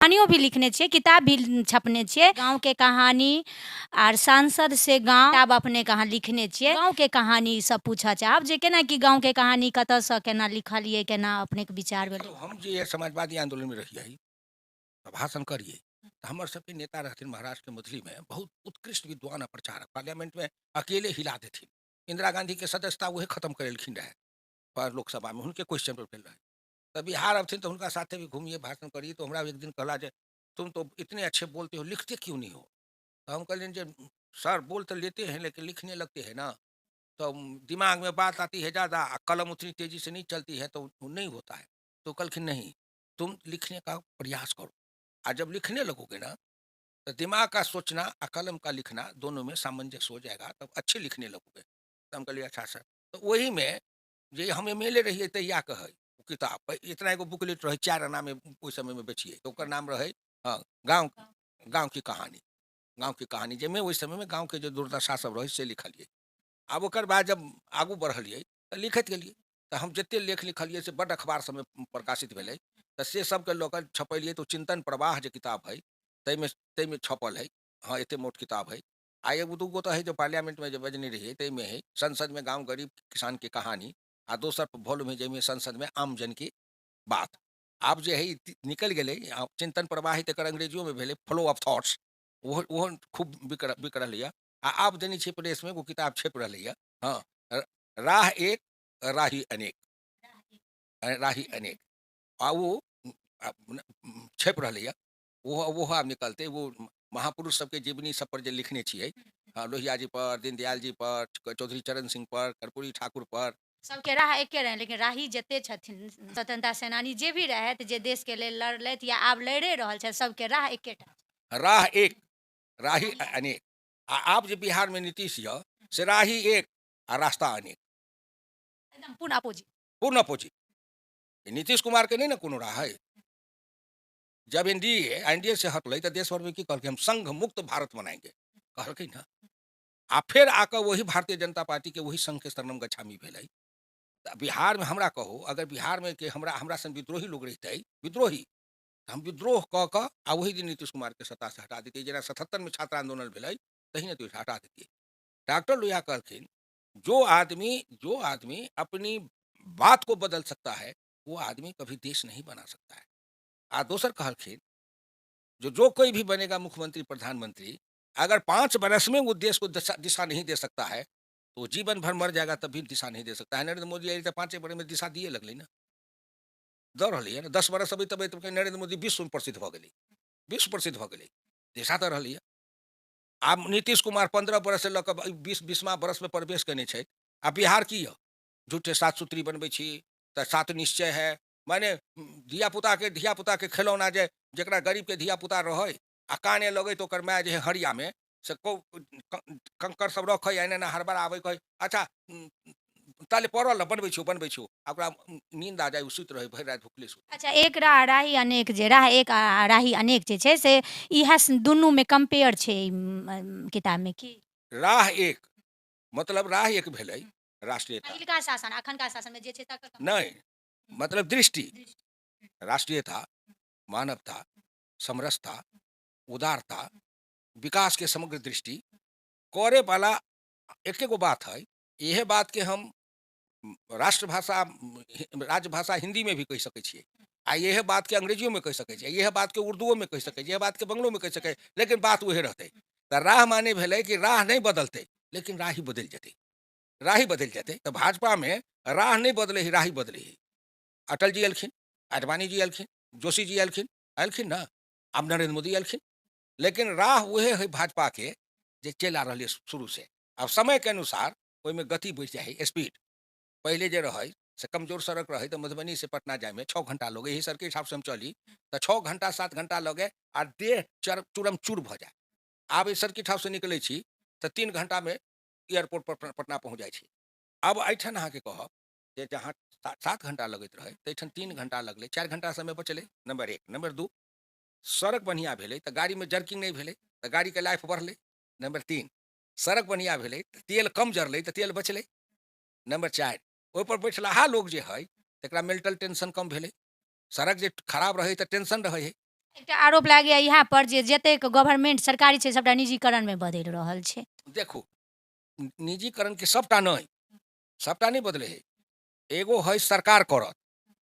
कहानियो भी लिखने छियै, किताब भी छपने छियै। गाँवके कहानी आर सांसद से गाँव किताब अपनेके अहाँ लिखने छियै। गाँवके कहानी सब पूछऽ चाहब जे केना की गाँवके कहानी कतऽसँ केना लिखलियै, केना अपनेके विचार भेलै? हम जे समाजवादी आन्दोलनमे रहियै तऽ भाषण करियै तऽ हमर सबके नेता रहथिन महाराष्ट्रके मैथिलीमे बहुत उत्कृष्ट विद्वान आ प्रचारक, पार्लियामेंटमे अकेले हिला देथिन। इंदिरा गांधीके सदस्यता उहे खत्म करेलखिन रहए पर लोकसभामे, हुनके क्वेश्चन पर भेल रहै। तऽ बिहार अबथिन तऽ हुनका साथे भी घूमिए, भाषण करिए। तो हमरा एक दिन कहला जे तुम तो इतने अच्छे बोलते हो, लिखते क्यों नहीं हो? तो हम कहलियनि जे सर बोल तो लेते हैं लेकिन लिखने लगते हैं ना तो दिमाग में बात आती है ज़्यादा, कलम उतनी तेज़ी से नहीं चलती है तो नहीं होता है। तो कहलखिन नहीं, तुम लिखने का प्रयास करो, आ जब लिखने लगोगे ना तो दिमाग का सोचना आ कलम का लिखना दोनों में सामंजस्य हो जाएगा, तब अच्छे लिखने लगोगे। तो हम कहलिए अच्छा सर। तो वही में जे हम एम एल ए रहिए तहिया के है किताब, इतना एगो बुकलेट रहे 4 आना में ओहि समय में बेचिए, तो ओकर नाम रहे हाँ गाँव की कहानी, गाँव की कहानी, जाहिमे ओहि समय में गाँव के जे दुर्दशा सब रहे से लिखलिए। आब ओकर बाद जब आगू बढ़लिए तऽ लिखैत गेलिए, तऽ हम जते लेख लिखलिए से बड्ड अखबार सबमे प्रकाशित भेलै, तऽ से सबके लऽ कऽ छपेलिए। तऽ चिंतन प्रवाह जे किताब है ताहिमे छपल है, हाँ एते मोट किताब है। आ एगो दूगो तऽ है जो पार्लियामेंटमे जे बजने रहिए ताहिमे है संसदमे गाँव गरीब किसान के कहानी, आ दोसर वॉल्यूम है जाहिमे संसदमे आम जन की बात। आब जे है निकलि गेलै चिंतन प्रवाह है, तकर अंग्रेजियोमे भेलै फ्लो ऑफ थॉट्स, ओहो ओहो खूब बिक रहलैए। आ आब देने छियै प्रेसमे एगो किताब छपि रहलैए, हाँ राह एक राही अनेक, राही अनेक, आ ओ छपि रहलैए, ओहो ओहो आब निकलतै। ओ महापुरुष सबके जीवनी सब पर जे लिखने छियै, हाँ लोहिया जी पर, दीनदयाल जी पर, चौधरी चरण सिंह पर, कर्पूरी ठाकुर पर, सबके राह एके रहै, लेकिन राही जते छथिन स्वतंत्रता सेनानी जे भी रहथि, जे देशके लेल लड़लथि या आब लड़े रहल छथि, सबके राह एकेटा, राह एक राही अनेक। आ आब जे बिहारमे नीतीश यऽ से राही एक आ रास्ता अनेक, एकदम पूर्ण अपोजिट, पूर्ण अपोजिट। नीतीश कुमार के नहीं ना कोनो राह है। जब एनडीए से हटलै तऽ देश भरमे की कहलकै, हम संघ मुक्त भारत बनाएंगे, कहलकै ना। आ फेर आकऽ वही भारतीय जनता पार्टी के वही संघ के शरणम गच्छामि भेलै। तऽ बिहारमे हमरा कहू, अगर बिहारमे के हमरा हमरा सन विद्रोही लोग रहितै, विद्रोही, तऽ हम विद्रोह कऽ कऽ आ वही दिन नीतीश कुमार के सत्ता से हटा देतियै। जेना 77 में छात्र आंदोलन भेलै तहिने तो हटा देतियै। डॉक्टर लोहिया कहलखिन जो आदमी अपनी बात को बदल सकता है वो आदमी कभी देश नहीं बना सकता है। आ दोसर कहलखिन जो जो कोई भी बनेगा मुख्यमंत्री प्रधानमंत्री, अगर 5 बरस में वो देश को दिशा नहीं दे सकता है तो जीवन भर मर जाएगा तब भी दिशा नहीं दे सकता है। नरेंद्र मोदी आई तो 5 बरस में दिशा दिए लगलै ना, दऽ रहलै है ना। 10 बरस अबैत अबैत नरेंद्र मोदी विश्व में प्रसिद्ध भऽ गेलै, विश्व प्रसिद्ध भऽ गेलै, दिशा दऽ रहलै है। आब नीतीश कुमार 15 बरस से लऽ कऽ 20वां बरस में प्रवेश केने छै। आ बिहार की यऽ, झूठे 7 सूत्री बनबै छी तऽ 7 निश्चय है, माने धिया पुताके खेलौना जे जकरा गरीबके धिया पुता रहै आ काने लगै तऽ ओकर माय जे है हरियामे से कंकड़ सब रखै, एना एना हड़बड़ाबै, कहै अच्छा ताले पड़ल बनबै छियौ बनबै छियौ, आ ओकरा नींद आ जाय, ओ सुति रहै भरि राति भुखले सुति। अच्छा, एक राह राही अनेक, जे राह एक आ राही अनेक जे छै से इएह दुनूमे कम्पेयर छै किताबमे की? राह एक मतलब राह एक भेलै राष्ट्रीयता, पहिलका शासन अखनका शासनमे जे छै तकर नहि मतलब दृष्टि, राष्ट्रीयता, मानवता, समरसता, उदारता, विकास के समग्र दृष्टि करे वाला एक एगो बात है। इहे बात के हम राष्ट्रभाषा राजभाषा हिंदी में भी कहि सकै छियै, आ इहे बात के अंग्रेजियो में कहि सकै छियै, इहे बात के उर्दूओ में कहि सकै छियै, इहे बात के बंगलो में कहि सकै, लेकिन बात उहे रहतै। तऽ राह माने भेलै कि राह नहीं बदलतै लेकिन राही बदलि जेतै, राही बदलि जेतै। तऽ भाजपा में राह नहीं बदलै है, राही बदलै है। अटल जी एलखिन, आडवाणी जी एलखिन, जोशी जी एलखिन, एलखिन ना, आब नरेंद्र मोदी एलखिन, लेकिन राह उहे है भाजपा के जे चलि आ रहल शुरू से। आब समय के अनुसार ओहिमे गति बढ़ि जाइ है, स्पीड। पहिले जे रहै से कमजोर सड़क रहै तऽ मधुबनी से पटना जायमे 6 घंटा लगे, एही सड़के हिसाबसँ हम चली तऽ 6 घंटा 7 घंटा लगे आ देह चूरम चूर भऽ जाय। आब एहि सर्किट हाउससँ निकलै छी तऽ 3 घंटामे एयरपोर्ट पर पटना पहुँच जाइ छी। आब एहिठाम अहाँके कहब जे जहाँ 7 घंटा लगैत रहै ताहिठाम 3 घंटा लगलै, 4 घंटा समय बचलै, नंबर 1। नंबर 2, सड़क बढ़िआँ भेलै तऽ गाड़ीमे जर्किंग नहि भेलै तऽ गाड़ीके लाइफ बढ़लै। नंबर 3, सड़क बढ़िआँ भेलै तऽ तेल कम जरलै तऽ तेल बचलै। नंबर 4, ओहिपर बैठलाहा लोक जे हइ तकरा मेंटल टेंशन कम भेलै। सड़क जे खराब रहै तऽ टेंशन रहै है, एकटा आरोप लागैए इएह पर जे जतेक गवर्नमेंट सरकारी छै सबटा निजीकरणमे बदलि रहल छै। देखू, निजीकरण के सबटा नहि, सबटा नहि बदले है। एगो है सरकार करत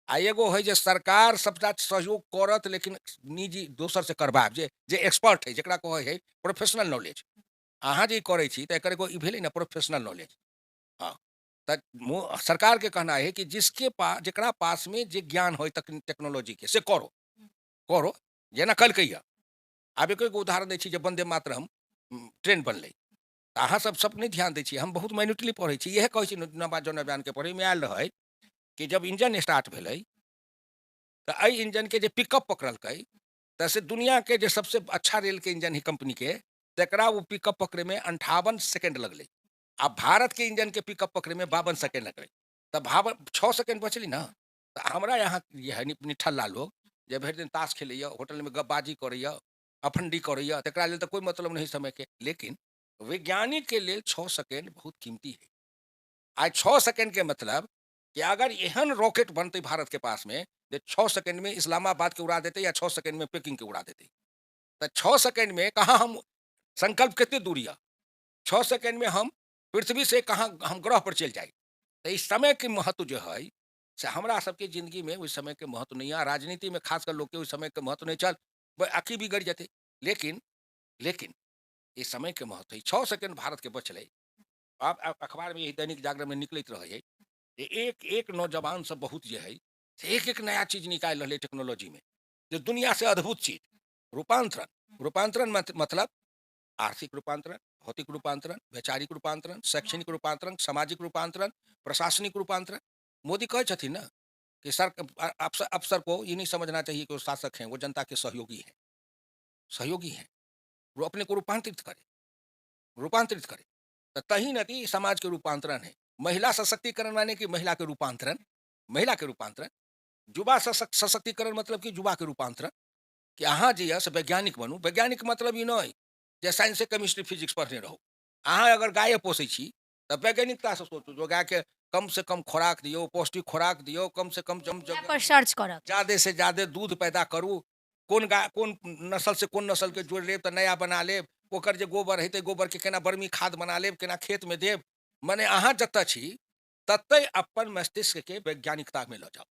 आ एगो है जे सरकार सबटा सहयोग करत लेकिन निजी दोसर से करबाब, जे जे एक्सपर्ट है, जकरा कहै है प्रोफेशनल नॉलेज। अहाँ जे करै छी तऽ एकर एगो ई भेलै ने प्रोफेशनल नॉलेज। हँ, तऽ सरकार के कहना है कि जिसके पास, जकरा पास में जे ज्ञान है टेक्नोलॉजी के, से करो करो, जेना कहलकै यऽ। आब एको एगो उदाहरण दै छी जे वंदे मातरम ट्रेन बनलै, तऽ अहाँ सब सब नहि ध्यान दै छी, हम बहुत माइन्यूटली पढ़ै छी। इएह कहै छी नवा जन अभियानके पढ़ैमे आयल रहै कि जब इंजन स्टार्ट भेलै तऽ एहि इंजनके जे पिकअप पकड़लकै तऽ से दुनियाके जे सबसे अच्छा रेलके इंजन है कंपनीके, तकरा ओ पिकअप पकड़ैमे 58 सेकेंड लगलै, आ भारतके इंजनके पिकअप पकड़ैमे 52 सेकेंड लगलै, तऽ 6 सेकेंड बचलै ने। तऽ हमरा यहाँ जे है निठल्ला लोग जे भरि दिन ताश खेलैए, होटलमे गपबाजी करैए, अफंडी करैए, तकरा लेल तऽ कोइ मतलब नहि समयके। लेकिन वैज्ञानिकके लेल 6 सेकेंड बहुत कीमती है। आइ 6 सेकेंडके मतलब कि अगर एहन रॉकेट बनतै भारतके पासमे जे 6 सेकेंडमे इस्लामाबादके उड़ा देतै या 6 सेकेंडमे पेकिंगके उड़ा देतै, तऽ 6 सेकेंडमे कहाँ हम संकल्प कते दूर यऽ, 6 सेकेंडमे हम पृथ्वी से कहाँ हम ग्रह पर चलि जाइ। तऽ ई समयके महत्व जे है से हमरा सबके जिंदगीमे ओहि समयके महत्व नहि यऽ। राजनीतिमे खास कऽ लोकके ओहि समयके महत्व नहि छल, अकी बिगड़ि जेतै। लेकिन लेकिन ई समयके महत्व है। 6 सेकेंड भारतके बचलै। आब अखबारमे यही दैनिक जागरणमे निकलैत रहै है जे एक एक नौजवान सब बहुत जे है से एक एक नया चीज निकालि रहलै टेक्नोलॉजीमे, जे दुनिया से अद्भुत चीज। रूपांतरण, रूपांतरण मतलब आर्थिक रूपांतरण, भौतिक रूपांतरण, वैचारिक रूपांतरण, शैक्षणिक रूपांतरण, सामाजिक रूपांतरण, प्रशासनिक रूपांतरण। मोदी कहै छथिन ने कि सर अफसर को ये नहीं समझना चाहिए कि वो शासक हैं, वो जनता के सहयोगी हैं, सहयोगी हैं, वो अपने को रूपांतरित करे, रूपांतरित करे। तो तही नदी समाज के रूपांतरण है। महिला सशक्तिकरण माने कि महिला के रूपांतरण, महिला के रूपांतरण। युवा सशक्तिकरण मतलब कि युवा के रूपांतरण, कि अहाँ जे यऽ से वैज्ञानिक बनू। वैज्ञानिक मतलब ई नहि जे साइंस केमिस्ट्री फिजिक्स पढ़ने रहू। अहाँ अगर गाये पोसै छी तऽ वैज्ञानिकतासँ सोचू जो गायके कम से कम खोराक दियौ, पौष्टिक खोराक दियौ, कम से कम जम जम पर सर्च करब, जादे से जादे दूध पैदा करू, कोन गाय कोन नस्ल से कोन नस्ल के जोड़ि लेब तऽ नया बना लेब, ओकर जे गोबर हेतै गोबरके केना बर्मी खाद बना लेब, केना खेतमे देब। मने अहाँ जतऽ छी ततहि अपन मस्तिष्कके वैज्ञानिकतामे लऽ जाउ।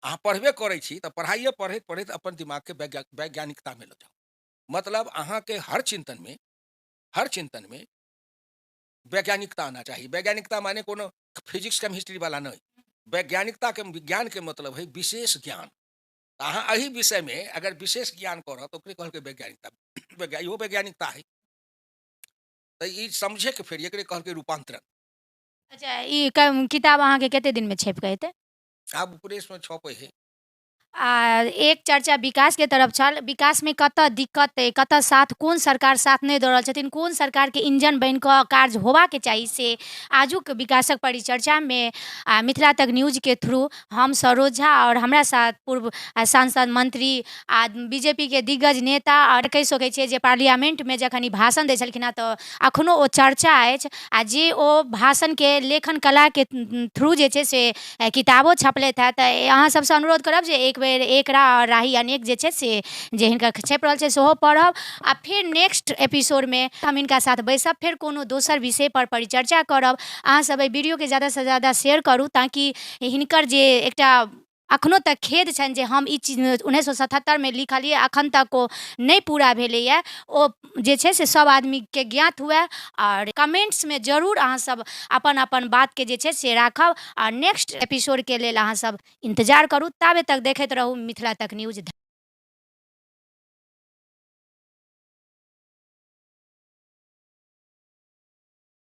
अहाँ पढ़बे करै छी तऽ पढ़ाइए पढ़ैत पढ़ैत अपन दिमागके वैज्ञानिकतामे लऽ जाउ। मतलब अहाँके हर चिन्तनमे, हर चिन्तनमे वैज्ञानिकता आना चाही। वैज्ञानिकता माने कोनो फिजिक्स केमिस्ट्री वाला नहि, वैज्ञानिकता के विज्ञान के मतलब है विशेष ज्ञान। तऽ अहाँ एहि विषयमे अगर विशेष ज्ञान करब तऽ ओकरे कहलकै वैज्ञानिकता। इहो वैज्ञानिकता है। तऽ ई समझेके फेर एकरे कहलकै रूपांतरण। अच्छा, ई किताब अहाँके कते दिनमे छपि कऽ एतै? आब प्रेसमे छपै है। आ एक चर्चा विकासके तरफ छल, विकासमे कतऽ दिक्कत अइ, कतऽ साथ कोन सरकार साथ नहि दऽ रहल छथिन, कोन सरकारके इंजन बनि कऽ कार्य होबाके चाही, से आजुक विकासक परिचर्चामे आ मिथिला तक न्यूजके थ्रू हम सरोज झा आओर हमरा साथ पूर्व सांसद मंत्री आ बीजेपीके दिग्गज नेता आओर कहि सकै छियै जे पार्लियामेंटमे जखन ई भाषण दै छलखिन हँ तऽ अखनो ओ चर्चा अछि आ जे ओ भाषणके लेखन कलाके थ्रू जे छै से किताबो छपलथि हँ। तऽ अहाँ सबसँ अनुरोध करब जे एक बेर एकरा आओर राही अनेक जे छै से जे हिनकर छपि रहल छै सेहो पढ़ब आ फेर नेक्स्ट एपिसोडमे हम हिनका साथ बैसब, फेर कोनो दोसर विषयपर परिचर्चा करब। अहाँ सब एहि वीडियोके ज्यादासँ ज्यादा शेयर करू ताकि हिनकर जे एकटा अखनो तक खेद छनि जे हम ई चीज 1977मे लिखलियै अखन तक ओ नहि पूरा भेलैए, ओ जे छै से सब आदमीके ज्ञात हुए। आओर कमेंट्समे जरूर अहाँ सब अपन अपन बातके जे छै से राखब आ नेक्स्ट एपिसोडके लेल अहाँ सब इंतजार करू। ताबे तक देखैत रहू मिथिला तक न्यूज।